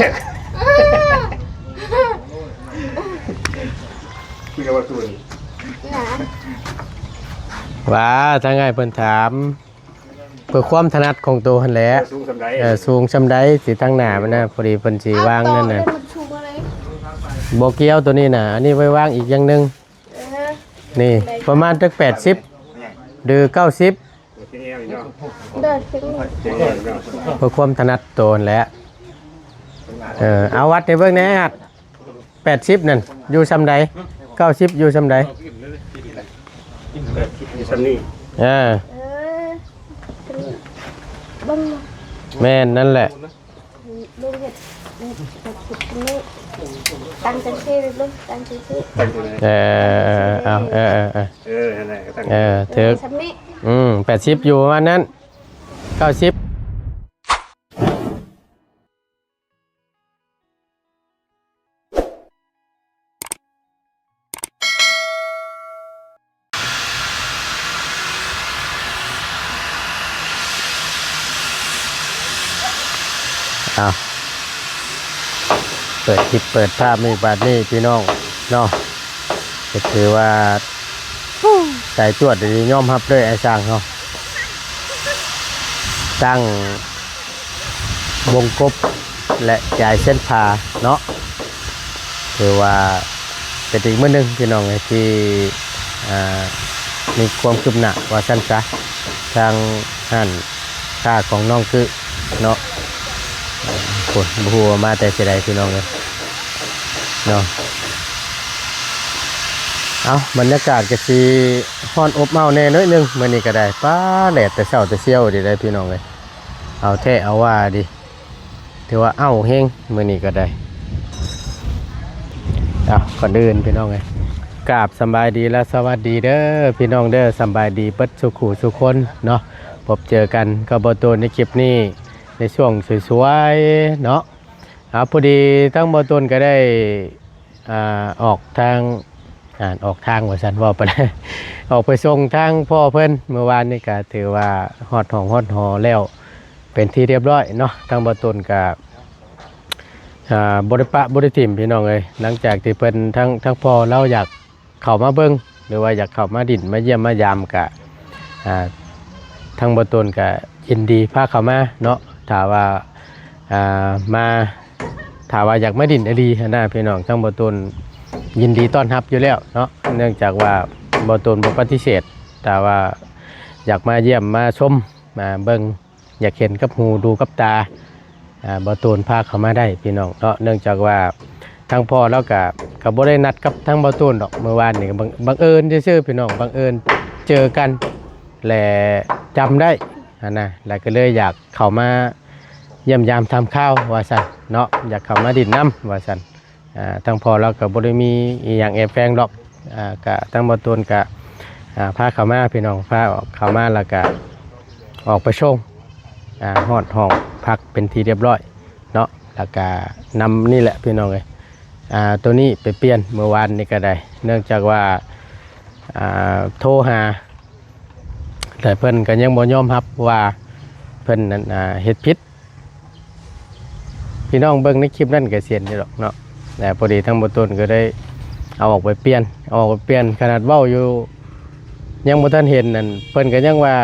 ຄືວ່າຕູນ ວ່າທາງອ້າຍເພິ່ນຖາມ ເພື່ອຄວາມຖະໜັດຂອງໂຕຫັ້ນແຫຼະ ເອີ ສູງສ່ຳໃດ ເອີ ສູງສ່ຳໃດ ຊິທາງໜ້າມັນນະ ພໍດີເພິ່ນຊິວາງນັ້ນນະ ເອົາຕໍ່ເລີຍ ມັນສູງເລີຍ ບໍ່ກ່ຽວໂຕນີ້ນະ ອັນນີ້ໄວ້ວາງອີກຢ່າງໜຶ່ງ ເອີ ນີ້ປະມານຈັກແປດສິບ ຫຼື ເກົ້າສິບ ໂອເຄເນາະ ໂດຍ ເພື່ອຄວາມຖະໜັດໂຕຫັ້ນແຫຼະ ເອີ ເອົາວັດໃຫ້ເບິ່ງແດ່ ແປດສິບນັ້ນຢູ່ສ່ຳໃດ? ເກົ້າສິບຢູ່ສ່ຳໃດ? ຢູ່ສ່ຳນີ້ ເອີ ເອີ ເບິ່ງ ແມ່ນ ນັ້ນແຫຼະ ເບິ່ງເຮັດ ເຮັດ ເຮັດ ເຮັດນີ້ ຕັ້ງຈັ່ງຊີ້ເບິ່ງ ຕັ້ງຈັ່ງຊີ້ ເອີ ເອົາ ເອີ ເອີ ເອີ ເອີ ນັ້ນແຫຼະ ກໍຕັ້ງ ເອີ ຖືກ ສ່ຳນີ້ ອືມ ແປດສິບຢູ່ປະມານນັ້ນ ເກົ້າສິບ ອ້າວ ເປີດຄລິບເປີດພາບອີກບາດນີ້ພີ່ນ້ອງເນາະ ກໍຖືວ່າ ໃຈຈວດດີ ຍອມຮັບເລີຍອ້າຍຊ່າງເຮົາ ຕັ້ງວົງກົບ ແລະ ຈ່າຍເສັ້ນພາເນາະ ຖືວ່າເປັນອີກມື້ໜຶ່ງພີ່ນ້ອງເອີຍ ທີ່ ອ່າ ມີຄວາມຄືບໜ້າວ່າຊັ້ນຊະ ທາງຮ້ານຄ້າຂອງນ້ອງກຶເນາະ ພຸ້ນ ບໍ່ຮູ້ວ່າມາແຕ່ໃສໃດພີ່ນ້ອງເອີຍເນາະ ເອົ້າ ບັນຍາກາດກໍຊິ ຮ້ອນອົບເອົ້າແດ່ໜ້ອຍໜຶ່ງ ມື້ນີ້ກໍໄດ້ ປ້າ ແດດແຕ່ເຊົ້າແຕ່ຊຽວດີເດ້ພີ່ນ້ອງເອີຍ ເອົາແທ້ເອົາວ່າດີ ຖືວ່າເອົ້າແຮງມື້ນີ້ກໍໄດ້ ເອົ້າ ກ່ອນອື່ນພີ່ນ້ອງເອີຍ ກາບສຳບາຍດີ ແລະ ສະຫວັດດີເດີພີ່ນ້ອງເດີ ສຳບາຍດີເບິດສູ່ຄູ່ສູ່ຄົນເນາະ ພົບເຈີກັນກັບບ່າວໂຕນໃນຄລິບນີ້ ໃນຊ່ວງສວຍໆເນາະ ອ່າ ພໍດີທາງບ່າວໂຕນກໍໄດ້ ອ່າ ອອກທາງ ອ່າ ອອກທາງວ່າຊັ້ນ ເວົ້າໄປແລ້ວ ອອກໄປສົ່ງທາງພໍ່ເພິ່ນ ມື້ວານນີ້ກໍຖືວ່າຮອດຫ້ອງຮອດຫໍແລ້ວ ເປັນທີ່ຮຽບຮ້ອຍເນາະ ທາງບ່າວໂຕນກໍ ອ່າ ບໍ່ໄດ້ປະບໍ່ໄດ້ຖິ້ມພີ່ນ້ອງເອີຍ ຫຼັງຈາກທີ່ເພິ່ນ ທາງ ທາງພໍ່ລາວຢາກເຂົ້າມາເບິ່ງ ຫຼືວ່າຢາກເຂົ້າມາດິ້ນມາຢ້ຽມມາຢາມ ກະ ອ່າ ທາງບ່າວໂຕນກະຍິນດີພາເຂົ້າມາເນາະ ຖ້າວ່າ ອ່າ ມາ ຖ້າວ່າຢາກມາດິ້ນອີ່ຫຼີຫັ້ນນະພີ່ນ້ອງ ທາງບ່າວໂຕນຍິນດີຕ້ອນຮັບຢູ່ແລ້ວເນາະ ເນື່ອງຈາກວ່າບ່າວໂຕນບໍ່ປະຕິເສດ ຖ້າວ່າຢາກມາຢ້ຽມມາຊົມ ມາເບິ່ງ ຢາກເຫັນກັບຫູດູກັບຕາ ອ່າ ບ່າວໂຕນພາເຂົ້າມາໄດ້ພີ່ນ້ອງເນາະ ເນື່ອງຈາກວ່າທາງພໍ່ລາວກະ ກະບໍ່ໄດ້ນັດກັບທາງບ່າວໂຕນດອກ ມື້ວານນີ້ບັງ ບັງເອີນຊື່ໆ ພີ່ນ້ອງ ບັງເອີນເຈີກັນ ແລະ ຈຳໄດ້ຫັ້ນນະ ແລະ ກໍເລີຍຢາກເຂົ້າມາຢ້ຽມຢາມຖາມຂ່າວວ່າຊັ້ນເນາະ ຢາກເຂົ້າມາດິ້ນນຳວ່າຊັ້ນ ອ່າ ທາງພໍ່ລາວກໍບໍ່ໄດ້ມີອີ່ຫຍັງແອບແຝງດອກ ອ່າ ກະທາງບ່າວໂຕນກະ ອ່າ ພາເຂົ້າມາພີ່ນ້ອງ ພາເຂົ້າມາແລ້ວກະອອກໄປສົ່ງ ອ່າ ຮອດຫ້ອງພັກເປັນທີ່ຮຽບຮ້ອຍເນາະ ແລ້ວກະນຳນີ້ແຫຼະພີ່ນ້ອງເອີຍ ອ່າ ໂຕນີ້ໄປປ່ຽນມື້ວານນີ້ກໍໄດ້ ເນື່ອງຈາກວ່າ ອ່າ ໂທຫາ ແຕ່ເພິ່ນກໍຍັງບໍ່ຍອມຮັບວ່າເພິ່ນນັ້ນ ອ່າ ເຮັດຜິດ ພີ່ນ້ອງເບິ່ງໃນຄລິບນັ້ນກໍຊິເຫັນຢູ່ດອກເນາະ ແຕ່ພໍດີທາງບ່າວໂຕນກໍໄດ້ເອົາອອກໄປປ່ຽນ ເອົາອອກໄປປ່ຽນ ຂະໜາດເວົ້າຢູ່ ຍັງບໍ່ທັນເຫັນນັ້ນ ເພິ່ນກໍຍັງວ່າ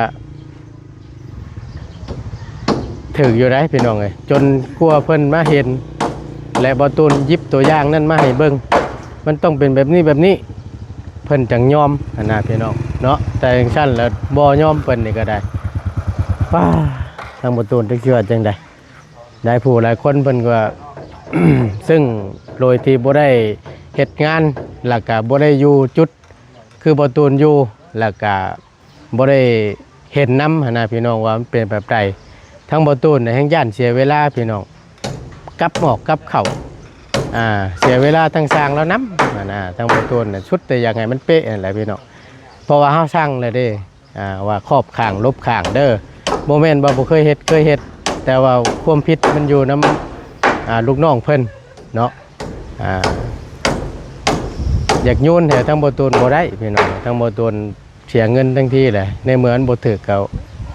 ຖືກຢູ່ໃດ໋ພີ່ນ້ອງເອີຍ ຈົນກວ່າເພິ່ນມາເຫັນ ແລະ ບ່າວໂຕນຫຍິບຕົວຢ່າງນັ້ນມາໃຫ້ເບິ່ງ ມັນຕ້ອງເປັນແບບນີ້ແບບນີ້ ເພິ່ນຈັ່ງຍອມຫັ້ນນະພີ່ນ້ອງເນາະ ແຕ່ຈັ່ງຊັ້ນແລ້ວບໍ່ຍອມເພິ່ນນີ້ກໍໄດ້ ວ້າ ທາງບ່າວໂຕນຈັກຊິວ່າຈັ່ງໃດ ຫຼາຍຜູ້ຫຼາຍຄົນເພິ່ນກໍ ຊຶ່ງໂດຍທີ່ບໍ່ໄດ້ເຮັດງານ ແລ້ວກໍບໍ່ໄດ້ຢູ່ຈຸດຄືບ່າວໂຕນຢູ່ ແລ້ວກໍບໍ່ໄດ້ເຫັນນຳຫັ້ນນະພີ່ນ້ອງວ່າມັນເປັນແບບໃດ ທາງບ່າວໂຕນແຮ່ງຢ້ານເສຍເວລາພີ່ນ້ອງ ກັບອອກກັບເຂົ້າ ອ່າ ເສຍເວລາທາງຊ່າງລາວນຳຫັ້ນນະ ທາງບ່າວໂຕນນະ ສຸດແຕ່ຢາກໃຫ້ມັນເປະຫັ້ນແຫຼະພີ່ນ້ອງ ເພາະວ່າເຮົາສັ່ງແລ້ວເດ້ ອ່າ ວ່າຂອບຂ້າງຫຼົບຂ້າງເດີ ບໍ່ແມ່ນວ່າບໍ່ເຄີຍເຮັດ ເຄີຍເຮັດ ແຕ່ວ່າຄວາມຜິດມັນຢູ່ນຳ ອ່າ ລູກນ້ອງເພິ່ນເນາະ ອ່າ ຢາກໂຍນໃຫ້ທາງບ່າວໂຕນບໍ່ໄດ້ພີ່ນ້ອງ ທາງບ່າວໂຕນເສຍເງິນທັງທີແຫຼະ ໃນເມື່ອມັນບໍ່ຖືກກໍ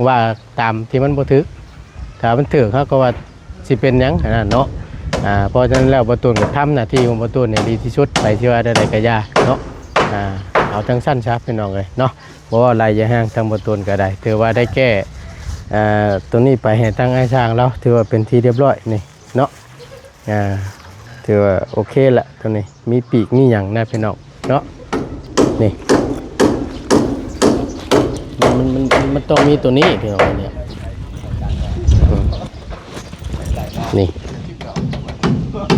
ວ່າຕາມທີ່ມັນບໍ່ຖືກ ຖ້າມັນຖືກເຮົາກໍວ່າຊິເປັນຫຍັງຫັ້ນນະເນາະ ອ່າ ເພາະສະນັ້ນແລ້ວ ບ່າວຕູນກໍທຳໜ້າທີ່ຂອງບ່າວຕູນໃຫ້ດີທີ່ສຸດ ໃຜຊິວ່າແນວໃດກໍຢ່າເນາະ. ອ່າ ເອົາຈັ່ງຊັ້ນຊະ ພີ່ນ້ອງເອີຍເນາະ, ບໍ່ເວົ້າຫຼາຍຢາກຮ່າງ ທາງບ່າວຕູນກໍໄດ້ ຖືວ່າໄດ້ແກ້ ເອີ ໂຕນີ້ໄປໃຫ້ທາງອ້າຍຊ່າງລາວ ຖືວ່າເປັນທີ່ຮຽບຮ້ອຍນີ້ເນາະ. ອ່າ ຖືວ່າໂອເຄລະ ໂຕນີ້ມີປີກມີຫຍັງນະ ພີ່ນ້ອງເນາະ. ນີ້ ມັນ ມັນ ມັນ ມັນຕ້ອງມີໂຕນີ້ ພີ່ນ້ອງເອີຍ ນີ້ ອືມ ນີ້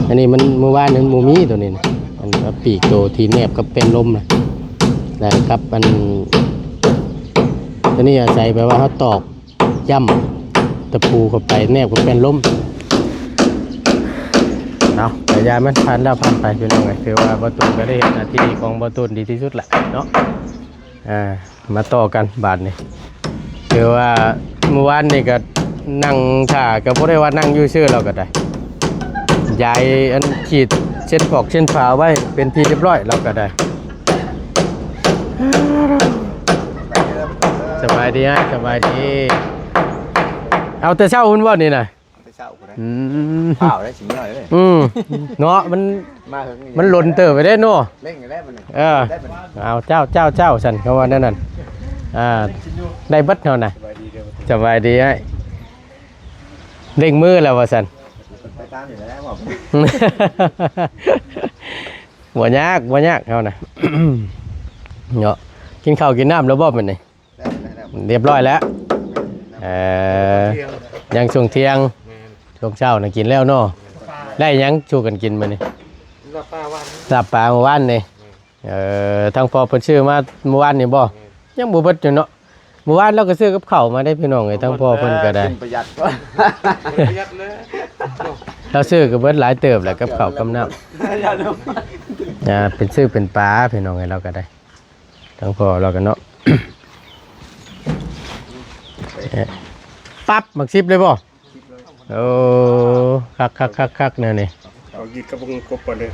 ອັນນີ້ມັນ ມື້ວານນີ້ມັນບໍ່ມີໂຕນີ້ນະ ອັນ ປີກໂຕທີ່ແນບກັບແປ້ນລົມນະ ແລ້ວກັບອັນ ໂຕນີ້ອາໄສແບບວ່າເຮົາຕອກ ຢ້ຳຕະປູເຂົ້າໄປແນບກັບແປ້ນລົມ. ເອົາ ກະຢ່າມັນ ຜ່ານແລ້ວຜ່ານໄປ ພີ່ນ້ອງເອີຍ, ຖືວ່າບ່າວຕູນກໍໄດ້ເຮັດໜ້າທີ່ຂອງບ່າວຕູນດີທີ່ສຸດແຫຼະເນາະ. ອ່າ ມາຕໍ່ກັນບາດນີ້, ຖືວ່າມື້ວານນີ້ກໍນັ່ງຖ້າ ກໍບໍ່ໄດ້ວ່ານັ່ງຢູ່ຊື່ ລາວກໍໄດ້ຢາຍອັນຂີດເສັ້ນຂອບເສັ້ນຝາໄວ້ເປັນທີ່ຮຽບຮ້ອຍ ລາວກໍໄດ້. ສະບາຍດີອ້າຍ ສະບາຍດີ ເອົາແຕ່ເຊົ້າພຸ້ນບໍ່ນີ້ນະ? ແຕ່ເຊົ້າພຸ້ນນະ. ອືມ ຟ້າວໄດ້ຊິເມືອເລີຍ. ອືມ ເນາະ ມັນ ມາເຫິງນີ້ ມັນຫຼົ່ນເຕີບໄປເດ້ເນາະ. ເລັ່ງແລ້ວມັນ ເອີ ເອົາ ເຈົ້າ ເຈົ້າ ເຈົ້າ ຊັ້ນ ເຂົາວ່າແນວນັ້ນ. ອ່າ ໄດ້ເບິດເຮົານະ. ສະບາຍດີເດີ ສະບາຍດີອ້າຍ. ເລັ່ງມືແລ້ວວ່າຊັ້ນ ໄປຕາມນີ້ແຫຼະ ບໍ່ຍາກ ບໍ່ຍາກເຮົານະເນາະ. ກິນເຂົ້າກິນນ້ຳແລ້ວບໍ່ມື້ນີ້? ແລ້ວ ແລ້ວ ແລ້ວ ຮຽບຮ້ອຍແລ້ວ. ເອີ ຍັງຊ່ວງທ່ຽງ ແມ່ນ ຊ່ວງເຊົ້ານະກິນແລ້ວເນາະ. ໄດ້ຫຍັງສູ່ກັນກິນມື້ນີ້? ລາບປາວານ ລາບປາມື້ວານນີ້. ແມ່ນ ເອີ ທາງພໍ່ເພິ່ນຊື້ມາມື້ວານນີ້ບໍ່? ແມ່ນ ຍັງບໍ່ເບິດຢູ່ເນາະ. ມື້ວານລາວກໍຊື້ກັບເຂົ້າມາເດ້ ພີ່ນ້ອງເອີຍ, ທາງພໍ່ເພິ່ນກໍໄດ້ ປະຢັດ ປະຢັດເລີຍ. ລາວຊື້ກໍເບິດຫຼາຍເຕີບແຫຼະ ກັບເຂົ້າກັບນ້ຳ. ອ່າ ເປັນຊື້ເປັນປາ ພີ່ນ້ອງເອີຍ, ລາວກໍໄດ້ ທາງພໍ່ລາວກໍເນາະ. ປັບ ໝາກສິບເລີຍບໍ່? ໂອ້ ຄັກໆໆໆ ແນວນີ້. ເອົາກີດກັບວົງກົບກ່ອນເດີ.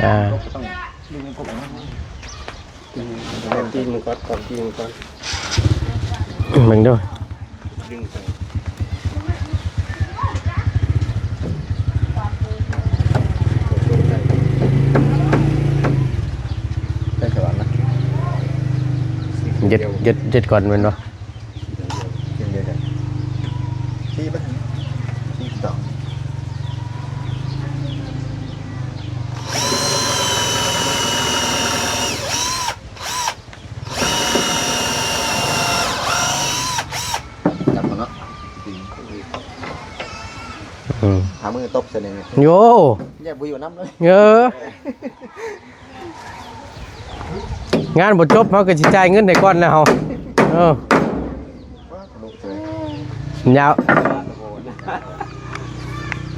ອ່າ ຕີນມັນກ່ອນ ເອົາຕີນມັນກ່ອນ ເບິ່ງດູ ດຶງໄປ ໄດ້ສະຫວັນນະ. ຍຶດ ຍຶດ ຍຶດກ່ອນແມ່ນບໍ່? ຈັບເອົາເນາະ. ອືມ ຫາມືຕົບໃສ່ນີ້ ໂຢ ຢ່າບໍ່ຢູ່ນຳເລີຍ. ເອີ ງານບໍ່ຈົບ ເຮົາກໍຊິຈ່າຍເງິນໃຫ້ກ່ອນແລ້ວເຮົາ. ເອີ ຍາວ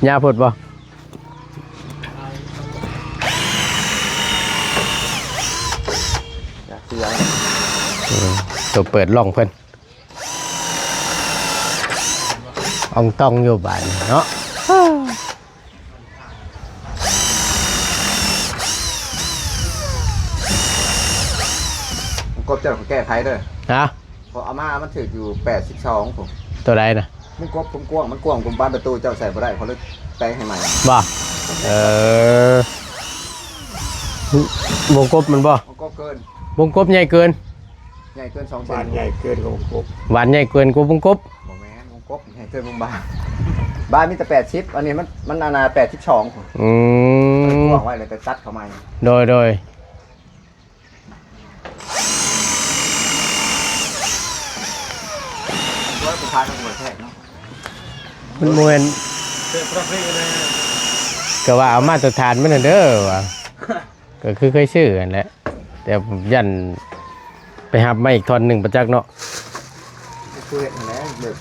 ຍາວໂພດບໍ່? ເອີ ໂຕເປີດລ່ອງເພິ່ນ ອອງຕອງຢູ່ບາດນີ້ເນາະ. ກົບເຈົ້າແກ້ໄຂເດີ. ຮະ? ເພາະເອົາມາມັນຖືກຢູ່ແປດສິບສອງພຸ້ນ. ໂຕໃດນະ? ມັນກົບ ມັນກວ້າງ ມັນກວ້າງ ປານປະຕູເຈົ້າໃສ່ບໍ່ໄດ້ ເຂົາເລີຍແປງໃຫ້ໃໝ່. ບໍ່? ເອີ ວົງກົບມັນບໍ່? ມັນກໍເກີນ ວົງກົບໃຫຍ່ເກີນ. ໃຫຍ່ເກີນສອງເຊັນ ບານໃຫຍ່ເກີນກວ່າວົງກົບ ບານໃຫຍ່ເກີນກວ່າວົງກົບ. ບໍ່ແມ່ນ ວົງກົບໃຫຍ່ເກີນວົງບານ ບານມີແຕ່ແປດສິບ ອັນນີ້ມັນ ມັນອັນນ່າແປດສິບສອງພຸ້ນ. ອືມ ກວ້າງໄວ້ ແລ້ວໄປຕັດເຂົ້າໃໝ່. ໂດຍ ໂດຍ ວ່າໄປຂາຍທາງປະເທດເນາະ ມັນບໍ່ແມ່ນ ເປັນປະເພດແລ້ວ ກໍວ່າເອົາມາດຕະຖານມັນຫັ້ນເດີວ່າ. ກໍຄືເຄີຍຊື້ຫັ້ນແຫຼະ ແຕ່ຢ້ານໄປຮັບມາອີກທ່ອນໜຶ່ງປະຈັກເນາະ. ຄືເຮັດຫັ້ນແຫຼະ ແບບ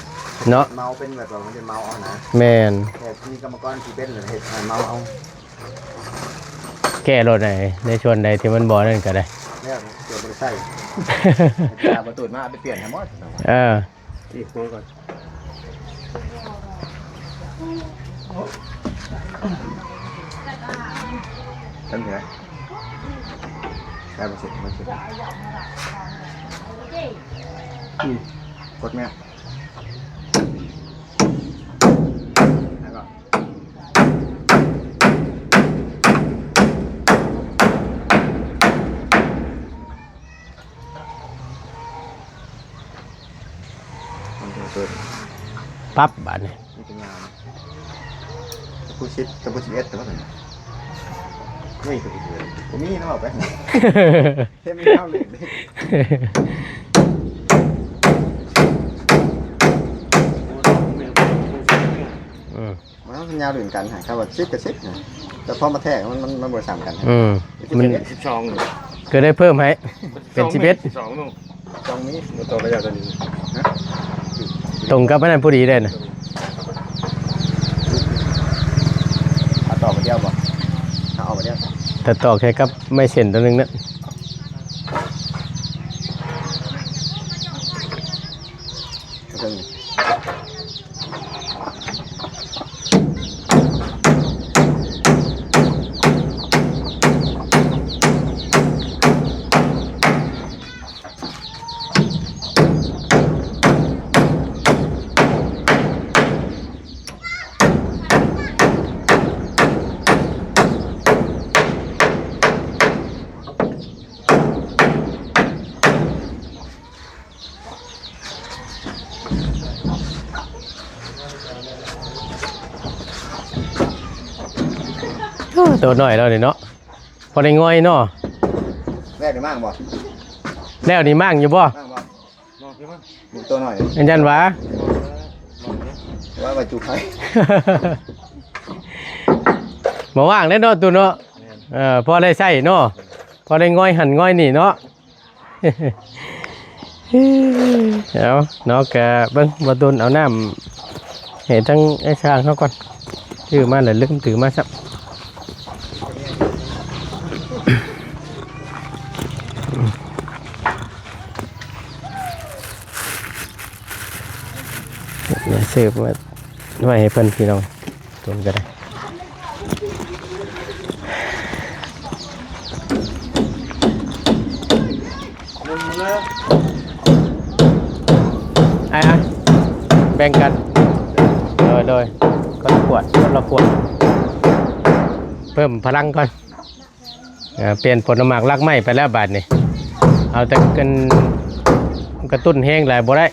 ເນາະ ເມົາເປັນແບບວ່າມັນຈະເມົາເອົານະ. ແມ່ນ ແບບມີກຳມະກອນທີ່ເປັນເຮັດໃຫ້ເມົາເອົາ. ແກ້ໂລດໃນ ໃນສ່ວນໃດທີ່ມັນບໍ່ນັ້ນກໍໄດ້ ແລ້ວເກີດບໍ່ໄດ້ໃຊ້ ເວລາບໍ່ຕູດມາເອົາໄປປ່ຽນໃຫ້ໝົດ. ເອີ. ຕີຫົວກ່ອນ ຕັ້ງແຕ່ໄດ້ບໍ່ເສັດ ບໍ່ເສັດ ອືມ ກົດແມ່ ແລ້ວກໍ ປັບບາດນີ້ ມີແຕ່ຍາວນະ ຕະປູສິບ ຕະປູສິບເອັດ ແຕ່ວ່າຊັ້ນ ເຮີ້ຍ ຕະປູສິບເອັດ ບໍ່ມີເນາະ ເອົາໄປ ເຮັດມັນຍາວເລີຍ ອືມ ມັນຍາວເລື່ອນກັນ ຫາ ຄຳວ່າສິບກໍສິບນະ ແຕ່ພໍມາແທກ ມັນ ມັນ ມັນບໍ່ສ່ຳກັນ ອືມ ມັນສິບສອງ ກໍໄດ້ເພີ່ມໃຫ້ເປັນສິບເອັດ ສິບສອງ ສອງນີ້ ບໍ່ຕໍ່ໄປຍາວຕົວນີ້ ຮະ ຕົງກັບອັນນັ້ນພໍດີເດ້ນະ ເອົາຕໍ່ໄປດຽວບໍ່ ເອົາອອກໄປດຽວ ແຕ່ຕໍ່ແຄ່ກັບໄມ້ເສັ້ນຕົວໜຶ່ງນະ ເທິງ. ໂອ້ ໂຕນ້ອຍແລ້ວນີ້ເນາະ ພໍໄດ້ງ່ອຍເນາະ ແລ້ວນີ້ມ້າງບໍ່ ແລ້ວນີ້ມ້າງຢູ່ບໍ່ ມ້າງບໍ່ ມອງຂຶ້ນມາ ໂຕນ້ອຍ ອັນຢັນຫວາ ມອງຂຶ້ນ ວ່າໄວ້ຈູໄຟ ບໍ່ວ່າງເດ້ເນາະ ຕູ້ເນາະ ແມ່ນ ເອີ ພໍໄດ້ໃຊ້ເນາະ ພໍໄດ້ງ່ອຍຫັ້ນງ່ອຍນີ້ເນາະ. ເອົາເນາະ ກະເບິ່ງ ບໍ່ດົນເອົານ້ຳໃຫ້ທາງອ້າຍຊ່າງເຮົາກ່ອນ ຖືມາແລ້ວລືມຖືມາຊ້ຳ ເສີບໄວ້ໃຫ້ເພິ່ນ ພີ່ນ້ອງ. ຕົ້ນກໍໄດ້ ອ່າ ແບ່ງກັນ ໂດຍ ໂດຍ ຄົນລະຂວດ ຄົນລະຂວດ ເພີ່ມພະລັງກ່ອນ ອ່າ ປ່ຽນຜົນໝາກລາກໄມ້ໄປແລ້ວບາດນີ້ ເອົາແຕ່ ກະຕຸ້ນແຮງຫຼາຍບໍ່ໄດ້.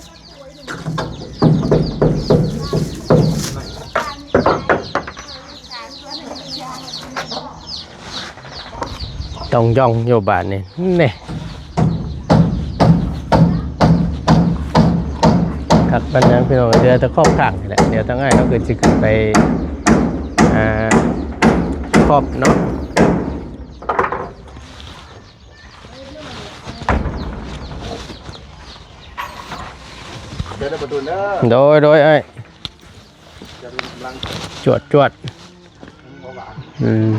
ຕ້ອງຢ່ອງຢູ່ບາດນີ້ ນີ້ ຄັກປານຫຍັງພີ່ນ້ອງ ເຫຼືອແຕ່ຂອບຂ້າງນີ້ແຫຼະ ດຽວທາງອ້າຍເຮົາກໍຊິຂຶ້ນໄປ ອ່າ ຂອບເນາະ. ເດີ ເດີ ປະຕູເດີ ໂດຍ ໂດຍ ອ້າຍ ຈວດ ຈວດ ອືມ.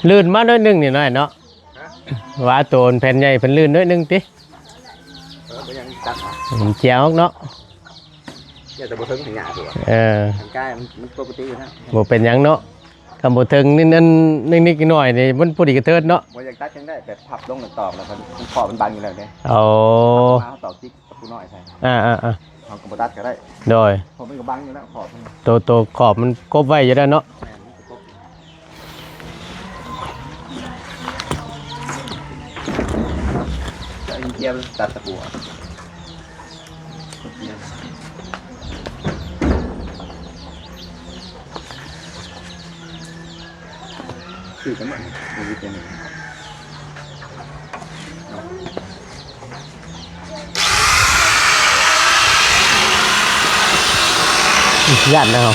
ລື່ນມາໜ້ອຍໜຶ່ງນີ້ນ້ອຍເນາະ ຫວາໂຕແຜ່ນໃຫຍ່ເພິ່ນລື່ນໜ້ອຍໜຶ່ງຕິ ເອີ ບໍ່ຫຍັງຕັດ ມັນຈຽວອອກເນາະ ແຕ່ບໍ່ເຖິງຂະຫຍາດ ເອີ ທາງກາຍມັນ ມັນປົກກະຕິຢູ່ນະ ບໍ່ເປັນຫຍັງເນາະ ຄັນບໍ່ເຖິງນິດໜຶ່ງ ນິດໜ້ອຍນີ້ ມັນພໍດີກະເທີດເນາະ ບໍ່ຢາກຕັດຫຍັງໄດ້ ແບບພັບລົງແລ້ວຕອກ ແລ້ວມັນ ມັນ ຂອບມັນບັງຢູ່ແລ້ວເດ້ ໂອ້ ເຮົາຕອກຈິກ ຕະປູນ້ອຍໃສ່ ອ່າໆໆ ເຮົາກໍບໍ່ຕັດກໍໄດ້ ໂດຍ ເພາະມັນກໍບັງຢູ່ແລ້ວຂອບມັນ ໂຕ ໂຕຂອບມັນກົບໄວ້ຢູ່ແລ້ວເນາະ ແມ່ນ ມັນກໍກົບ ຈະເອົາເກຍຕັດຕະປູ ຄືກັນໝົດ ຢ້ານນະເຮົາ.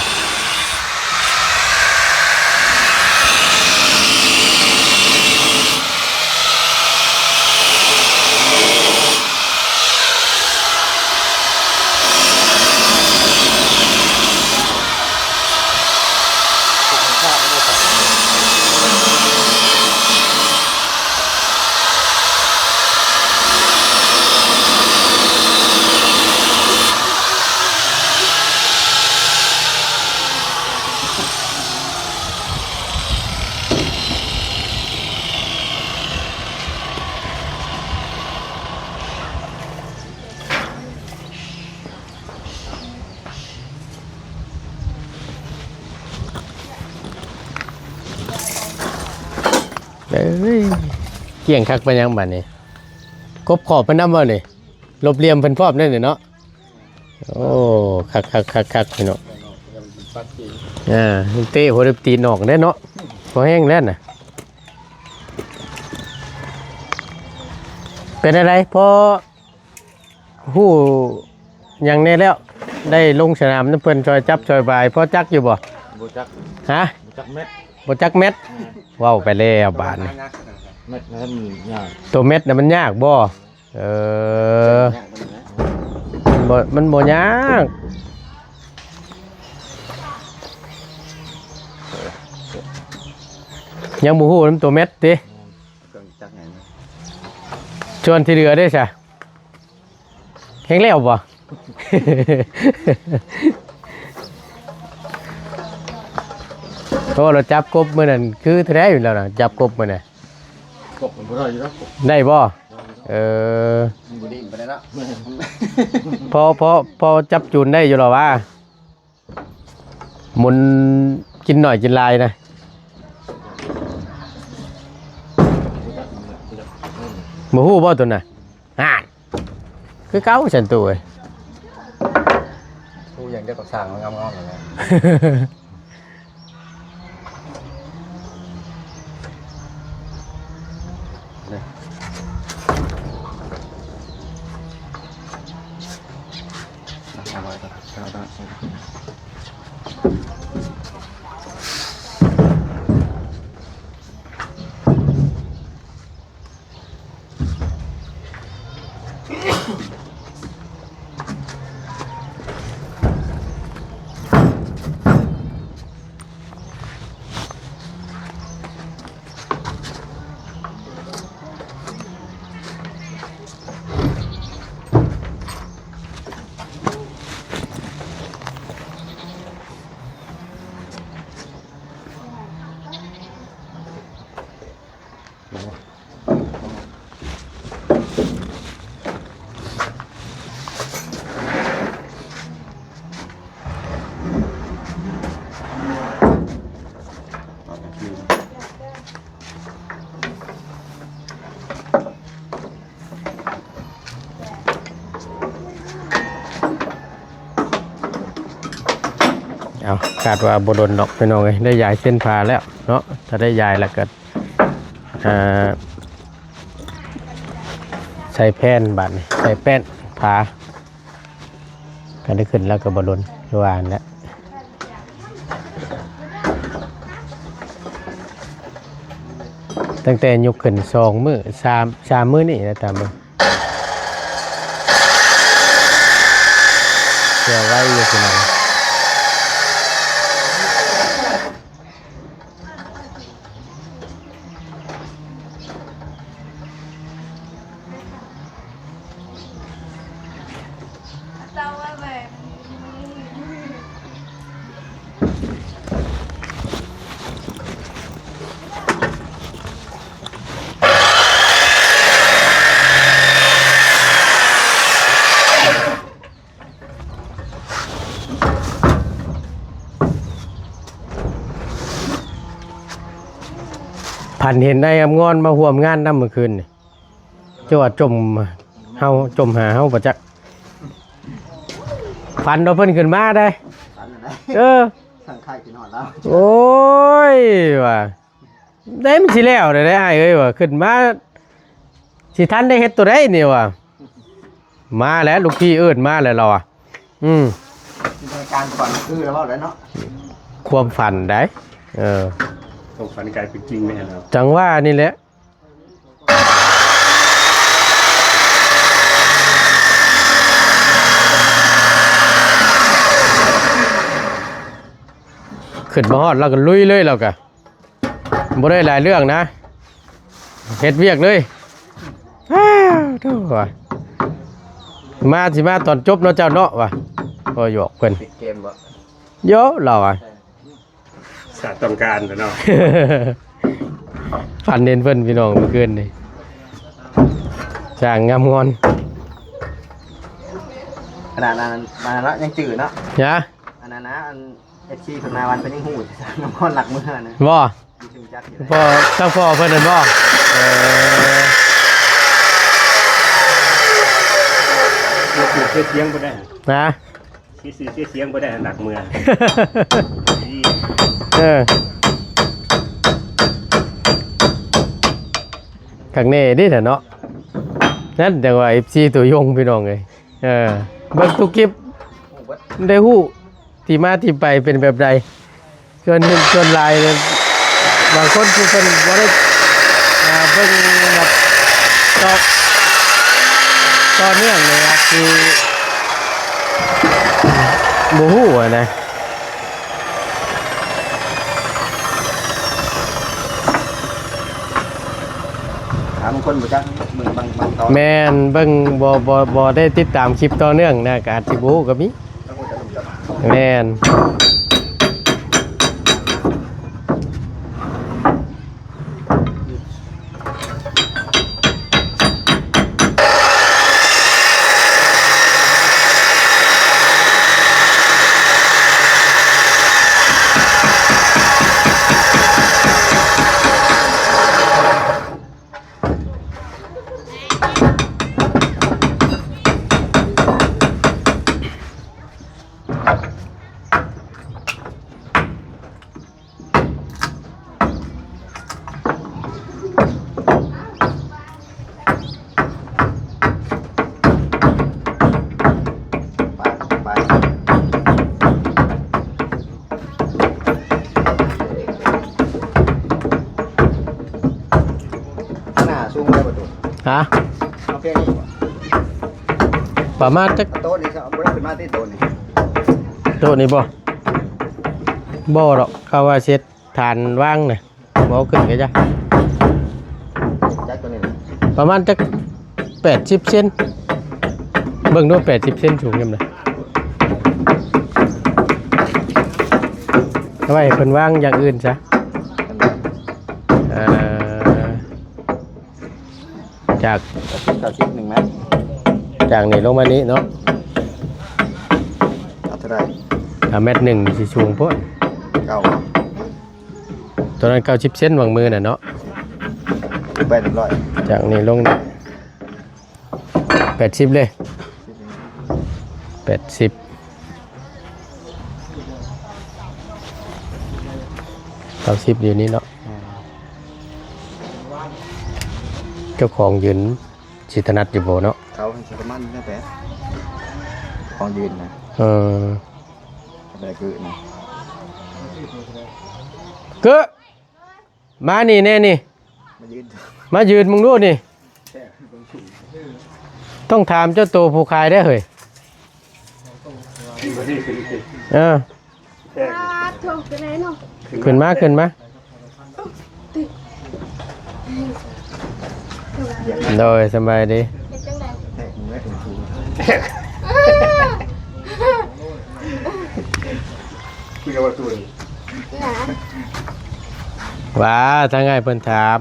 ເອີຍ ກ້ຽງຄັກປານຫຍັງບາດນີ້ ກົບຂອບເພິ່ນນຳບໍ່ນີ້ ລົບຫຼ່ຽມເພິ່ນພ້ອມເດ້ນີ້ເນາະ. ໂອ້ ຄັກໆໆໆ ພີ່ນ້ອງ ອ່າ ເຕະຫົວເລັບຕີນອອກເດ້ເນາະ ພໍແຮງແລ້ວນະ. ເປັນຈັ່ງໃດ ພໍຮູ້ຫຍັງແດ່ແລ້ວ ໄດ້ລົງສະໜາມນຳເພິ່ນ ຊ່ອຍຈັບຊ່ອຍບາຍ ພໍຈັກຢູ່ບໍ່? ບໍ່ຈັກ ຮະ? ບໍ່ຈັກແມັດ ບໍ່ຈັກແມັດ ເວົ້າໄປແລ້ວບາດນີ້ ແມັດນັ້ນຍາກ ໂຕແມັດນະມັນຍາກບໍ່? ເອີ ມັນບໍ່ ມັນບໍ່ຍາກ ຍັງບໍ່ຮູ້ນຳໂຕແມັດຕິ ເຄື່ອງຈັກຫຍັງ ສ່ວນທີ່ເຫຼືອເດ້ຊະ ແຮງແລ້ວບໍ່? ໂອ້ ລາວຈັບກົບມື້ນັ້ນ ຄືແທ້ຢູ່ແລ້ວນະ ຈັບກົບມື້ນັ້ນ ກົບມັນບໍ່ໄດ້ຢູ່ແລ້ວ ໄດ້ບໍ່? ເອີ ມັນບໍ່ໄດ້ປານໃດເນາະ ພໍ ພໍ ພໍຈັບຈູນໄດ້ຢູ່ລະຫວາ ໝູນກິນໜ້ອຍກິນຫຼາຍນະ ບໍ່ຮູ້ບໍ່ໂຕນັ້ນ? ຫັ້ນ ຄືເກົ່າຊັ້ນຕູ້ເອີຍ ຜູ້ຫຍັງຈະກໍສ້າງງາມໆນັ້ນແຫຼະ. ເອົາ ຄາດວ່າບໍ່ດົນດອກພີ່ນ້ອງເອີຍ ໄດ້ຢາຍເສັ້ນຜ້າແລ້ວເນາະ ຖ້າໄດ້ຢາຍແລ້ວກໍ ອ່າ ໃສ່ແຜ່ນບາດນີ້ ໃສ່ແປ້ນຜ້າ ຄັນໄດ້ຂຶ້ນແລ້ວກໍບໍ່ດົນ ຄືວ່າຫັ້ນແຫຼະ ຕັ້ງແຕ່ຍົກຂຶ້ນສອງມື້ ສາມ ສາມມື້ນີ້ນະ ຕາມເບິ່ງ ເຊື່ອໄວຢູ່ພີ່ນ້ອງ. ຝັນເຫັນອ້າຍອຳງອນມາຮ່ວມງານນຳມື້ຄືນນີ້ ເຈົ້າວ່າຈົ່ມເຮົາ ຈົ່ມຫາເຮົາບໍ່ຈັກ ຝັນວ່າເພິ່ນຂຶ້ນມາໄດ໋ ຝັນໄດ໋ ເອີ ສັງຂາຍກິນຮອດລາວ ໂອ້ຍ ວ່າ ໄດ້ມັນຊິແລ້ວແລ້ວເດ້ອ້າຍເອີຍ ວ່າຂຶ້ນມາ ຊິທັນໄດ້ເຮັດໂຕໃດນີ້ວ່າ ມາແລ້ວ ລູກພີ່ເອີ້ນມາແລ້ວລາວວ່າ ອືມ ການຝັນຄືລາວເວົ້າແລ້ວເນາະ ຄວາມຝັນໄດ໋ ເອີ ຄວາມຝັນກາຍເປັນຈິງແມ່ນແລ້ວ ຈັ່ງວ່ານີ້ແຫຼະ ຂຶ້ນມາຮອດລາວກໍລຸຍເລີຍ ລາວກໍ ບໍ່ໄດ້ຫຼາຍເລື່ອງນະ ເຮັດວຽກເລີຍ ອ້າວ ໂທ້ ວ່າ ມາ ຊິມາຕອນຈົບເນາະເຈົ້າເນາະ ວ່າ ກໍຫຍອກເພິ່ນ ຕິດເກມບໍ່ ໂຢ ລາວວ່າ ສາດຕ້ອງການແຫຼະເນາະ ຝັນເຫັນເພິ່ນພີ່ນ້ອງມື້ຄືນນີ້ ຊ່າງງາມງອນ ຂະໜາດນັ້ນມາເນາະ ຍັງຈື່ເນາະ ຍາ ອັນນັ້ນນະ ອັນ ເອັຟຊີເພິ່ນມາວັນເພິ່ນຍັງຮູ້ ນຳຄອນລັກເມືອນະ ບໍ່? ພໍ່ ທາງພໍ່ເພິ່ນນັ້ນບໍ່? ເອີ ເຮັດຊື່ເຮັດສຽງບໍ່ໄດ້ ນະ ເຮັດຊື່ເຮັດສຽງບໍ່ໄດ້ ຫຼັກເມືອ ເອີ ຄັກແນ່ເດ້ເນາະ ນັ້ນຈັ່ງວ່າ ເອັຟຊີ ຕັວຍົງ ພີ່ນ້ອງເອີຍ ເອີ ເບິ່ງທຸກຄລິບ ໄດ້ຮູ້ ທີ່ມາທີ່ໄປເປັນແບບໃດ ສ່ວນໜຶ່ງ ສ່ວນຫຼາຍເນຍ ບາງຄົນທີ່ເພິ່ນບໍ່ໄດ້ ອ່າ ເບິ່ງແບບຕໍ່ ຕໍ່ເນື່ອງເນຍ ອາດຊິບໍ່ຮູ້ຫັ້ນນະ. ບາງຄົນບໍ່ຈັກເບິ່ງບາງ ບາງຕອນ ແມ່ນ ເບິ່ງບໍ່ ບໍ່ ບໍ່ໄດ້ຕິດຕາມຄລິບຕໍ່ເນື່ອງນະ ກໍອາດຊິບໍ່ຮູ້ກໍມີ ແມ່ນ. ໜ້າສູງໄດ້ບໍ່ຕູ້? ຮະ? ເອົາແຄ່ນີ້ບໍ່? ປະມານຈັກ ໂຕະນີ້ ເອົາບໍ່ໄດ້ຂຶ້ນມາຕິໂຕະນີ້? ໂຕະນີ້ບໍ່? ບໍ່ດອກ ເຂົາວ່າເຮັດຖານວາງນະ ບໍ່ເອົາຂຶ້ນກໍຢ່າ ຈັກໂຕນີ້ນະ ປະມານຈັກແປດສິບເຊັນ ເບິ່ງດູ ແປດສິບເຊັນສູງຍາມໃດ ເອົາໄວ້ໃຫ້ເພິ່ນວາງຢ່າງອື່ນຊະ ເອີ ຈາກ ເກົ້າສິບ ໜຶ່ງແມັດ ຈາກນີ້ລົງມານີ້ເນາະ ເອົາເທົ່າໃດ? ຖ້າແມັດໜຶ່ງຊິສູງໂພດ ເກົ້າ ຕົວນັ້ນເກົ້າສິບເຊັນຫວ່າງມືນັ້ນເນາະ ແປດຮ້ອຍ ຈາກນີ້ລົງນີ້ ແປດສິບເລີຍ ແປດສິບ ເກົ້າສິບຢູ່ນີ້ເນາະ ເຈົ້າຂອງຢືນຊິຖະໜັດຢູ່ບໍ່ເນາະ ເຂົາຊິປະມານນັ້ນແຫຼະ ຂອງຢືນນະ ເອີ ແບບຄືນະ ເກີ ມານີ້ແນ່ນີ້ ມາຢືນ ມາຢືນເບິ່ງດູນີ້ ຕ້ອງຖາມເຈົ້າໂຕຜູ້ຂາຍເດ້ເຮີ້ຍ ເອີ ຂຶ້ນມາ ຂຶ້ນມາ ໂດຍ ສະບາຍດີ ເຮັດຈັ່ງໃດ? ວ່າທາງອ້າຍເພິ່ນຖາມ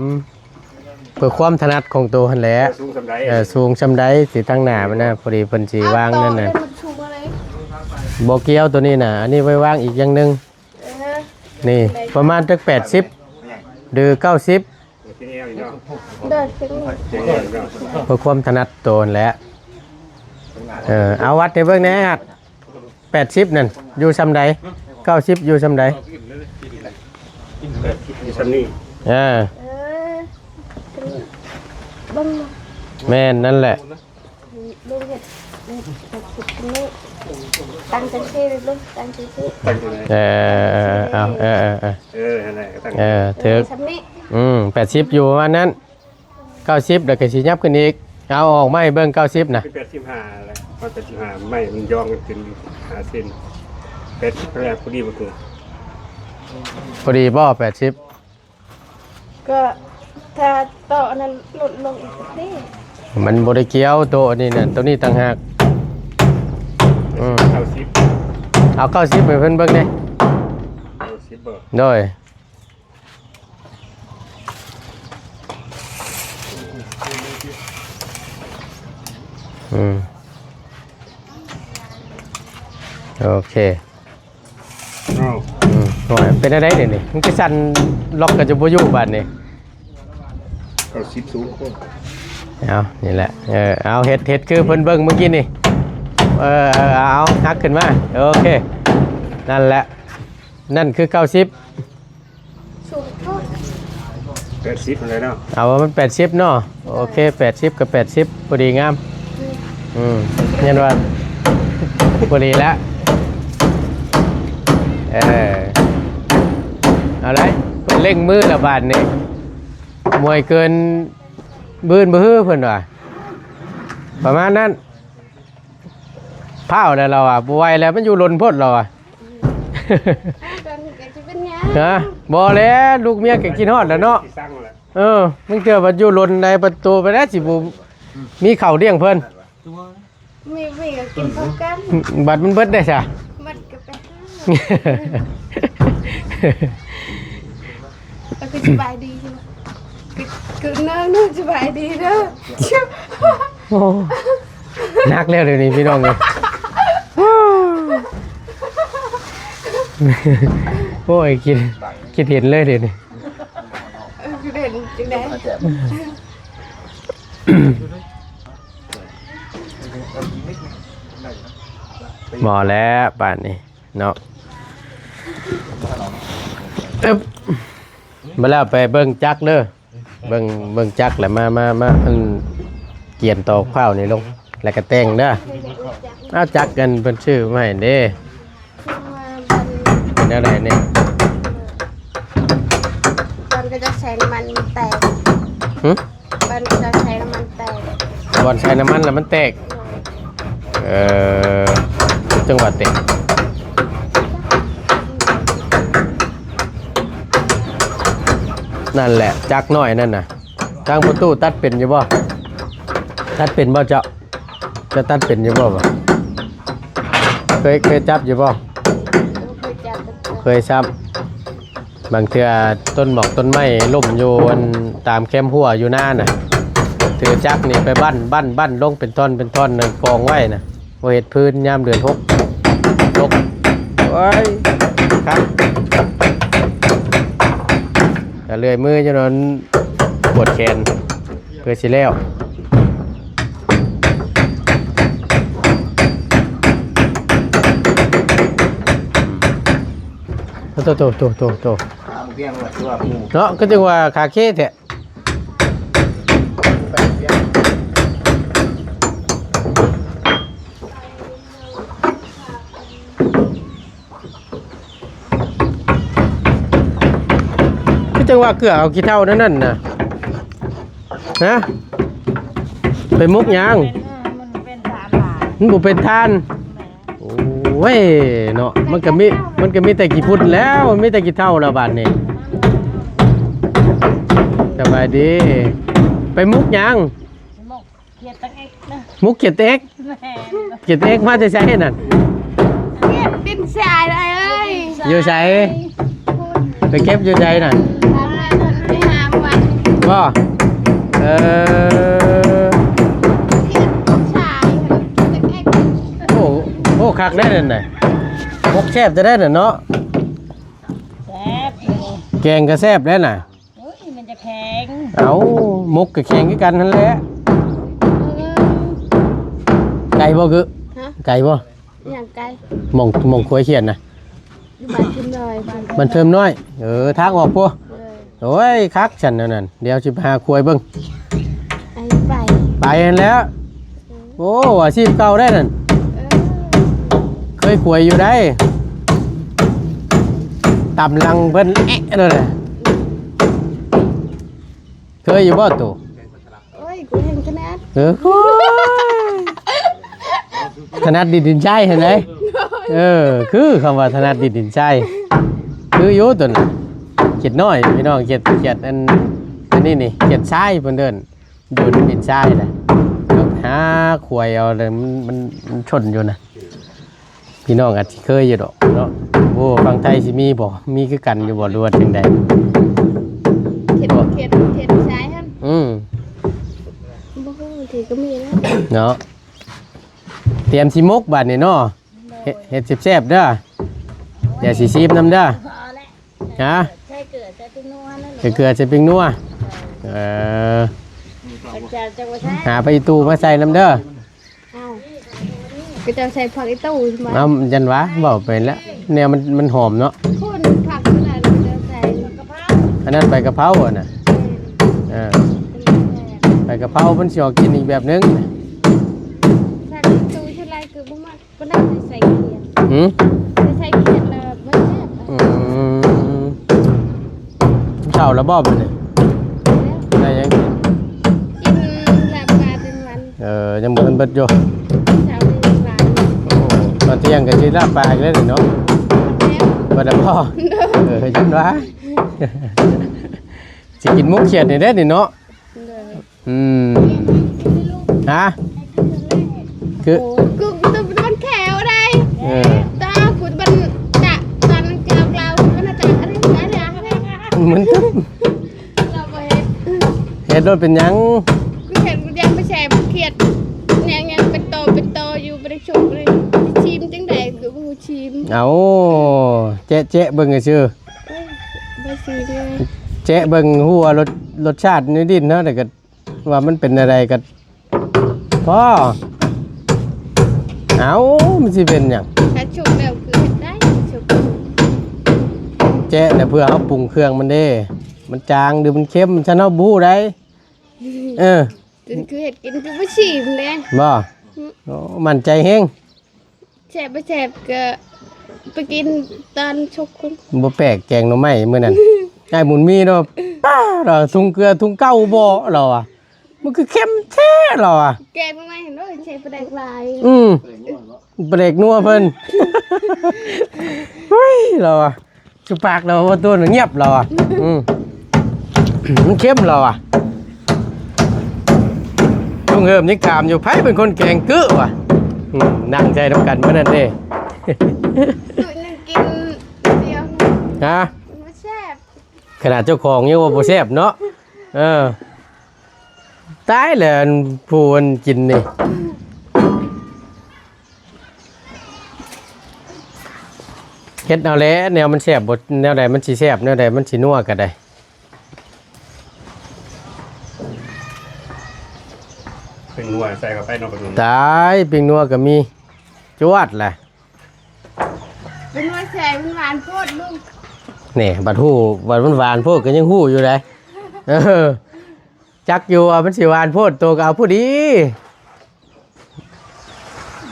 ເພື່ອຄວາມຖະໜັດຂອງໂຕຫັ້ນແຫຼະ ເອີ ສູງສ່ຳໃດ ເອີ ສູງສ່ຳໃດ ຊິທາງໜ້າມັນນະ ພໍດີເພິ່ນຊິວາງນັ້ນນະ ບໍ່ກ່ຽວໂຕນີ້ນະ ອັນນີ້ໄວ້ວາງອີກຢ່າງໜຶ່ງ ເອີ ນີ້ປະມານຈັກແປດສິບ ຫຼື ເກົ້າສິບ ໂດຍ ເພື່ອຄວາມຖະໜັດໂຕຫັ້ນແຫຼະ ເອີ ເອົາວັດໃຫ້ເບິ່ງແດ່ ແປດສິບນັ້ນຢູ່ຊ່ຳໃດ? ເກົ້າສິບຢູ່ຊ່ຳໃດ? ຢູ່ຊ່ຳນີ້ ເອີ ເອີ ເບິ່ງ ແມ່ນ ນັ້ນແຫຼະ ເບິ່ງເຮັດ ເຮັດ ເຮັດ ເຮັດ ຕັ້ງຈັ່ງຊີ້ເບິ່ງ ຕັ້ງຈັ່ງຊີ້ ເອີ ເອີ ເອີ ເອີ ເອີ ເອີ ນັ້ນແຫຼະ ຕັ້ງ ເອີ ຖືກ ຊ່ຳນີ້ ອືມ ແປດສິບຢູ່ປະມານນັ້ນ ເກົ້າສິບ ແລ້ວກໍຊິຫຍັບຂຶ້ນອີກ ເອົາອອກມາໃຫ້ເບິ່ງ ເກົ້າສິບ ນະ ເປັນ ແປດສິບຫ້າ ແຫຼະ ເອົາ ແປດສິບຫ້າ ໄມ້ມັນຍ່ອງຂຶ້ນ ຫ້າ ເຊັນ ແປດສິບ ແລ້ວ ພໍດີບໍ່? ພໍດີບໍ່ ແປດສິບ? ກໍຖ້າໂຕະອັນນັ້ນຫຼຸດລົງອີກເດ້ ມັນບໍ່ໄດ້ກ່ຽວ ໂຕະອັນນີ້ນະ ໂຕະນີ້ຕ່າງຫາກ ອືມ ເກົ້າສິບ ເອົາ ເກົ້າສິບ ໃຫ້ເພິ່ນເບິ່ງແດ່ ເກົ້າສິບ ບໍ່? ໂດຍ ອືມ ໂອເຄ ເອົາ ອືມ ໂອ້ຍ ເປັນແນວໃດດຽວນີ້? ມັນຄືສັ່ນ ລັອກກໍຈະບໍ່ຢູ່ບາດນີ້ ເກົ້າສິບສູງໂພດ ເອົາ ນີ້ແຫຼະ ເອີ ເອົາ ເຮັດ ເຮັດຄືເພິ່ນເບິ່ງມື້ກີ້ນີ້ ເອີ ເອົາ ຫັກຂຶ້ນມາ ໂອເຄ ນັ້ນແຫຼະ ນັ້ນຄືເກົ້າສິບ ສູງໂພດ ແປດສິບຫັ້ນແຫຼະເນາະ ເອົາວ່າມັນແປດສິບເນາະ ໂອເຄ ແປດສິບກັບແປດສິບ ພໍດີງາມ ອືມ ອືມ ແມ່ນວ່າພໍດີແລ້ວ ເອີ ເອົາໄດ ເລັ່ງມືລະບາດນີ້ ມວຍເກີນ ບືນບໍ່ຮືເພິ່ນວ່າ ປະມານນັ້ນ ພ້າວແລ້ວລາວວ່າ ບໍ່ໄຫວແລ້ວ ມັນຢູ່ດົນໂພດລາວວ່າ ເອົາກັນກໍຊິເປັນຫຍັງ ຮະ ບໍ່ແລ້ວ ລູກເມຍກໍຄິດຮອດແລ້ວເນາະ ຊິສັ່ງແລ້ວ ເອີ ບາງເທື່ອບັດຢູ່ດົນໃດ ບັດໂຕໄປແລ້ວ ຊິບໍ່ມີເຂົ້າລ້ຽງເພິ່ນ ມີ ມີກໍກິນພ້ອມກັນ ບັດມັນເບິດໄດ້ຊະ ມັນກໍໄປຫາ ກໍຄືສະບາຍດີຢູ່ ຄື ຄືເນີ ເນີ ສະບາຍດີເດີ ໂອ້ ໜັກແລ້ວດຽວນີ້ພີ່ນ້ອງເອີຍ ໂອ້ຍ ຄິດ ຄິດເຫັນເລີຍດຽວນີ້ ເອີ ຄືເຫັນຈັ່ງໃດ ບໍ່ແລ້ວບາດນີ້ເນາະ ອຶບ ມາແລ້ວໄປເບິ່ງຈັກເດີ ເບິ່ງ ເບິ່ງຈັກແລ້ວມາ ມາ ມາ ອັນ ກຽນຕອກພ້າວນີ້ລົງ ແລ້ວກໍແຕ່ງເດີ ເອົາຈັກອັນເພິ່ນຊື້ມາໃຫ້ເດ້ ແນວໃດນີ້ ຕອນກໍຈະໃສ່ນ້ຳມັນແຕກ ຫຶ? ຕອນກໍຈະໃສ່ນ້ຳມັນແຕກ ບ່ອນໃສ່ນ້ຳມັນແລ້ວມັນແຕກ ເອີ ຈັ່ງຫວະແຕກ ນັ້ນແຫຼະ ຈັກນ້ອຍນັ້ນນະ ທາງພໍ່ຕູ້ຕັດເປັນຢູ່ບໍ່? ຕັດເປັນບໍ່ເຈົ້າ? ຈະຕັດເປັນຢູ່ບໍ່? ເຄີຍ ເຄີຍຈັບຢູ່ບໍ່? ເຄີຍຈັບ ເຄີຍຊ້ຳ ບາງເທື່ອຕົ້ນໝອກຕົ້ນໄມ້ລົ້ມຢູ່ອັນຕາມແຄມຮົ້ວຢູ່ນານະ ຖືຈັກນີ້ໄປບັ້ນ ບັ້ນ ບັ້ນລົງເປັນທ່ອນ ເປັນທ່ອນ ກອງໄວ້ນະ ບໍ່ເຮັດພື້ນຍາມເດືອນຫົກ ຕົກ ໂອ້ຍ ຄັກ ກະເລື່ອຍມືຈົນ ປວດແຂນ ເພື່ອຊິແລ້ວ ໂຕ ໂຕ ໂຕ ໂຕ ໂຕ ຂາບໍ່ພຽງວ່າຄືວ່າໝູ່ ເນາະ ກໍຈັ່ງວ່າຂາເຄແທ້ ຄືຈັ່ງວ່າເກືອເອົາຂີ້ເຖົ້ານັ້ນນະ ຮະ ໄປໝົກຫຍັງ? ເປັນ ເອີ ມັນເປັນຖ່ານຫຼາຍ ມັນບໍ່ເປັນຖ່ານ ໂອ້ຍເນາະ ມັນກໍມີ ມັນກໍມີແຕ່ຂີ້ຝຸ່ນແລ້ວ ມີແຕ່ຂີ້ເຖົ້າແລ້ວບາດນີ້ ສະບາຍດີ ໄປໝົກຫຍັງ? ໝົກ ເຂດຕັງເອກນະ ໝົກເຂດເອກ ແມ່ນ ເຂດເອກມາແຕ່ໃສນັ້ນ? ເຂດດິນຊາຍເອີຍ ຢູ່ໃສ? ໄປເກັບຢູ່ໃສນັ້ນ? ໄປຫາມັນ ບໍ່? ເອີ ເຂດຊາຍ ເຂດຕັງເອກ ໂອ້ ໂອ້ ຄັກແດ່ນັ້ນນະ ໝົກແຊບແທ້ນັ້ນເນາະ ແຊບ ແກງກໍແຊບແດ່ນະ. ໂອ້ຍ ມັນຈະແຂງ ເອົ້າ ໝົກກໍແຂງຄືກັນຫັ້ນແຫຼະ ເອີ ໄກບໍ່? ຄື ຮະ? ໄກບໍ່? ຫຍັງໄກ? ໝ່ອງ ໝ່ອງຄວາຍຂຽນນະ ຢູ່ບ້ານເທີມນ້ອຍ ບ້ານເທີມນ້ອຍ ເອີ ທາງອອກພຸ້ນ ເອີ ໂອ້ຍ ຄັກຊັ້ນແນວນັ້ນ ດຽວຊິໄປຫາຄວາຍເບິ່ງ ໄປ ໄປ ໄປຫັ້ນແຫຼະ ອືມ ໂອ້ ອາຊີບເກົ່າໄດ໋ນັ້ນ ເອີ ເຄີຍຄວາຍຢູ່ໄດ໋ ຕຳຫຼັງເພິ່ນແອະໂລດແຫຼະ ເຄີຍຢູ່ບໍ່ໂຕ? ໂອ້ຍ ກູແຮ່ງຂະໜາດ ເອີ ໂອ້ຍ ຖະໜັດດິນດິນຊາຍຫັ້ນເດ້ ໂດຍ ເອີ ຄືຄຳວ່າຖະໜັດດິນດິນຊາຍ ຄືຢູ່ຕົວນັ້ນ ເຂດນ້ອຍ ພີ່ນ້ອງ ເຂດ ເຂດອັນ ອັນນີ້ນີ້ ເຂດຊາຍເພິ່ນເອີ້ນ ຢູ່ດິນຊາຍແຫຼະ ຫາຄວາຍເອົາເລີຍ ມັນ ມັນ ມັນຊົນຢູ່ນະ ພີ່ນ້ອງອາດຊິເຄີຍຢູ່ດອກເນາະ ບໍ່ຮູ້ຝັ່ງໄທຊິມີບໍ່ ມີຄືກັນຢູ່ບໍ່ ຫຼືວ່າຈັ່ງໃດ ເຂດ ເຂດ ເຂດຊາຍຫັ້ນ ອືມ ບໍ່ຮູ້ ບາງທີກໍມີນະ ເນາະ ຕຽມຊິໝົກບາດນີ້ເນາະ ໂດຍ ເຮັດ ເຮັດແຊບໆເດີ ດຽວຊິຊີມນຳເດີ ພໍແລ້ວ ຮະ ໃຊ້ເກືອ ໃຊ້ ແປ້ງນົວນັ້ນແຫຼະ ໃສ່ເກືອໃສ່ແປ້ງນົວ. ເອີ ເຈົ້າຈັກວ່າໃສ່ ຫາຜັກອີ່ຕູມາໃສ່ນຳເດີ. ເອົ້າ ກໍເຈົ້າໃສ່ຜັກອີ່ຕູມາ. ເອົ້າ ຈັ່ງຫວາ ເວົ້າໄປແລ້ວ ແນວມັນ ມັນຫອມເນາະ. ຄົນຜັກນັ້ນເຈົ້າໃສ່ ອັນນັ້ນໃບກະເພົາຫັ້ນນະ. ເອີ ໃບກະເພົາມັນຊິອອກກິ່ນອີກແບບໜຶ່ງ. ຜັກອີ່ຕູສ່ວນຫຼາຍຄືບໍ່ມັກ ບໍ່ໄດ້ໃສ່ຂຽດ. ຫື? ໃສ່ຂຽດແລ້ວມັນແຊບ. ອືມ ເຂົ້າແລ້ວບໍ່ບັດນີ້? ໄດ້ຫຍັງກິນ? ກິນລາບປາເປັນຫວັນ. ເອີ ຍັງບໍ່ທັນເບິດຢູ່. ເຊົ້ານີ້ຍັງຫຼາຍຢູ່. ໂອ້ ຕອນທ່ຽງກໍຊິລາບປາອີກແລ້ວນີ້ເນາະ. ແຊບ ເບິດແລ້ວບໍ່? ເອີ ຈັ່ງຫວາ ຊິກິນໝົກຂຽດນີ້ເດ້ນີ້ເນາະ. ໂດຍ. ອືມ ຮະ ຄື ໂອ້ ກູ ກູໂດນແຂວໄດ໋. ເອີ ຕາກູບັນຈະ ຕອນເຈົ້າເລົ່າມັນຈະ ອັນນີ້ ອັນນີ້ ມັນ ລາວບໍ່ເຮັດ ເຮັດໂລດເປັນຫຍັງ? ກູເຫັນກູຢາກໄປແຊ່ຂຽດ ຍັງ ຍັງເປັນໂຕເປັນໂຕຢູ່ ບໍ່ໄດ້ຊຸກເລີຍ. ຊິຊີມຈັ່ງໃດຄືບໍ່ຮູ້ຊີມ? ເອົາ ແຈະ ແຈະເບິ່ງຊື່ໆ. ເອີຍ ບໍ່ຊີມເລີຍ. ແຈະເບິ່ງ ຮູ້ວ່າລົດ ລົດຊາດໃນດິນເນາະ ແລ້ວກໍ ວ່າມັນເປັນແນວໃດກໍພໍ. ເອົ້າ ມັນຊິເປັນຫຍັງ? ຖ້າສຸກແລ້ວຄືເຮັດໄດ້ ສຸກ ແຈະແລ້ວເພື່ອເຮົາປຸງເຄື່ອງມັນເດ້ ມັນຈາງຫຼືມັນເຄັມ ຊັ້ນເຮົາບໍ່ຮູ້ໃດ໋. ເອີ ຄືເຮັດກິນຄືບໍ່ຊີມເດ້. ບໍ່? ອືມ ໂອ້ ໝັ້ນໃຈແຮງ. ແຊບບໍ່ແຊບກໍໄປກິນຕອນສຸກພຸ້ນ. ບໍ່ແປກ ແກງໜໍ່ໄມ້ມື້ນັ້ນ ອ້າຍບຸນມີເນາະ ປ້າ ລາວ ທຸງເກືອທຸງເກົ່າບໍ່ ລາວວ່າ ມັນຄືເຄັມແທ້ ລາວວ່າ. ແກງໜໍ່ໄມ້ເຫັນບໍ່ ໃສ່ປາແດກຫຼາຍ. ອືມ ປາແດກນົວເພິ່ນ. ໂອ້ຍ ລາວວ່າ ຈຸບປາກລາວ ບໍ່ໂຕນງຽບລາວອະ. ອືມ ມັນເຄັມລາວອະ. ລຸງເຮີມຍັງຖາມຢູ່ ໃຜເປັນຄົນແກງກຶວະ? ອືມ ນັ່ງໃສ່ນຳກັນມື້ນັ້ນເດ້. ຄືຍັງກິນດຽວ ຮະ? ບໍ່ແຊບ ຂະໜາດເຈົ້າຂອງຍັງວ່າບໍ່ແຊບເນາະ. ເອີ ຕາຍແລ້ວ ຜູ້ອັນກິນນີ້. ເຮັດເອົາແຫຼະ ແນວມັນແຊບ ບໍ່ ແນວໃດມັນຊິແຊບ ແນວໃດມັນຊິນົວກໍໄດ້. ເປັນນົວໃສ່ເຂົ້າໄປເນາະ ປະຕູ. ຕາຍ ເປັນນົວກໍມີ ຈວດແຫຼະ. ເປັນນົວໃສ່ມັນຫວານໂພດລູກ. ນີ້ ບັດຮູ້ ບັດມັນຫວານໂພດກໍຍັງຮູ້ຢູ່ໃດ໋. ເອີ ຈັກຢູ່ວ່າມັນຊິຫວານໂພດ ໂຕກໍເອົາພໍດີ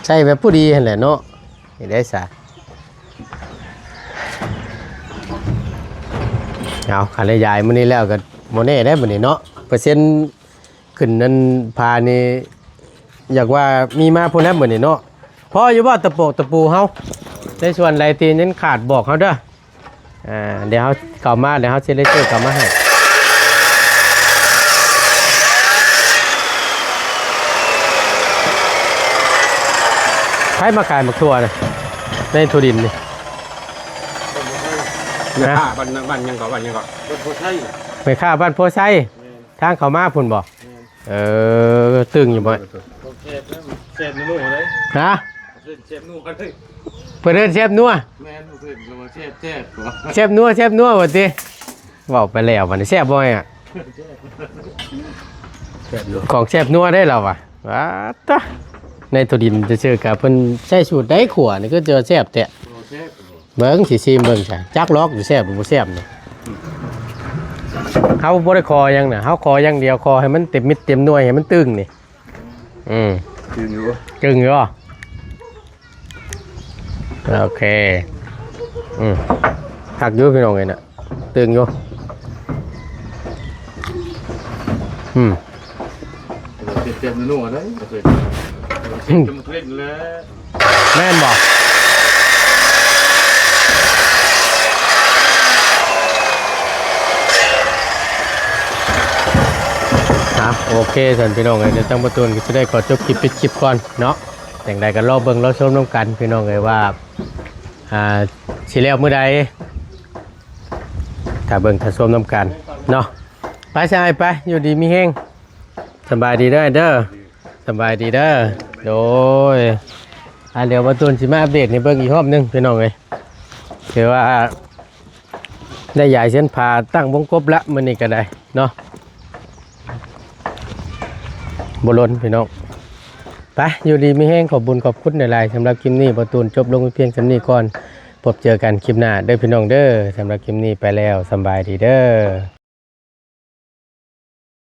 ໃສ່ແບບພໍດີຫັ້ນແຫຼະເນາະ. ນີ້ໄດ້ສະ ເອົາ ຄັນໄດ້ຢາຍມື້ນີ້ແລ້ວກໍບໍ່ແນ່ເດ້ບັດນີ້ເນາະ ເປີເຊັນຂຶ້ນນັ້ນ ພານີ້ ຢາກວ່າມີມາພຸ້ນແຫຼະມື້ນີ້ເນາະ. ພໍຢູ່ບໍ່ ຕະໂປກຕະປູເຮົາ ໃນສ່ວນໃດທີ່ຍັງຂາດບອກເຮົາເດີ. ອ່າ ດຽວເຮົາເຂົ້າມາ ດຽວເຮົາຊິໄດ້ຊື້ເຂົ້າມາໃຫ້. ໃຜມາຂາຍໝາກຖົ່ວນະ ໃນຖົ່ວດິນນີ້? ແມ່ຄ້າ ຮະ? ບ້ານ ບ້ານຫຍັງເກາະ ບ້ານຫຍັງເກາະ? ບ້ານໂພໄຊ. ແມ່ຄ້າບ້ານໂພໄຊ. ແມ່ນ. ທາງເຂົ້າມາພຸ້ນບໍ່? ແມ່ນ. ເອີ ຕຶງຢູ່ບໍ່? ແຊບນະ ແຊບນະລູກເອີຍ. ຮະ? ແຊບນະລູກເອີຍ. ເພິ່ນເອີ້ນແຊບນົວ. ແມ່ນ ເພິ່ນກໍວ່າແຊບ ແຊບ ແຊບນົວ ແຊບນົວວ່າຕິ. ເວົ້າໄປແລ້ວບັດນີ້ ແຊບບໍ່? ແຊບ ແຊບຢູ່ ຂອງແຊບນົວໄດ໋ລາວວ່າ. ອາຕະ ໃນຖົ່ວດິນຊື່ໆ ກະເພິ່ນໃຊ້ສູດໃດຂົວນີ້ ຄືຈະແຊບແທ້. ແຊບ ເບິ່ງ ຊິຊີມເບິ່ງຊະ ຈັກລອກຢູ່ແຊບຫຼືບໍ່ແຊບນີ້. ເຮົາບໍ່ໄດ້ຂໍຫຍັງນະ ເຮົາຂໍຢ່າງດຽວ ຂໍໃຫ້ມັນເຕັມເມັດເຕັມໜ່ວຍ ໃຫ້ມັນຕຶງນີ້. ອືມ ຕຶງຢູ່ ຕຶງຢູ່. ໂອເຄ ອືມ ຄັກຢູ່ພີ່ນ້ອງເອີຍນະ ຕຶງຢູ່. ອືມ ເຕັມໆ ນົວໆ ເດ້ ເຕັມໆ ແລ້ວ. ແມ່ນບໍ່? ອ່ະ ໂອເຄ ຊັ້ນພີ່ນ້ອງເອີຍ ດຽວທາງປະຕູນກໍຊິໄດ້ຂໍຈົບຄລິບ ປິດຄລິບກ່ອນເນາະ. ຈັ່ງໃດກໍລໍເບິ່ງລໍຊົມນຳກັນ ພີ່ນ້ອງເອີຍ ວ່າ ອ່າ ຊິແລ້ວມື້ໃດ ຖ້າເບິ່ງຖ້າຊົມນຳກັນເນາະ. ໄປຊະອ້າຍ ໄປ ຢູ່ດີມີແຮງ. ສະບາຍດີເດີອ້າຍເດີ ສະບາຍດີເດີ. ໂດຍ ອ່າ ດຽວບ່າວຕູນຊິມາອັບເດດໃຫ້ເບິ່ງອີກຮອບໜຶ່ງ ພີ່ນ້ອງເອີຍ. ຖືວ່າ ໄດ້ຢາຍເສັ້ນຜ່າຕັ້ງວົງກົບລະ ມື້ນີ້ກໍໄດ້ເນາະ ບໍ່ລົ້ນພີ່ນ້ອງ. ໄປ ຢູ່ດີມີແຮງ ຂອບບຸນຂອບຄຸນຫຼາຍໆ. ສຳລັບຄລິບນີ້ ບ່າວຕູນຈົບລົງໄປພຽງສ່ຳນີ້ກ່ອນ. ພົບເຈີກັນຄລິບໜ້າເດີພີ່ນ້ອງເດີ. ສຳລັບຄລິບນີ້ໄປແລ້ວ ສຳບາຍດີເດີ.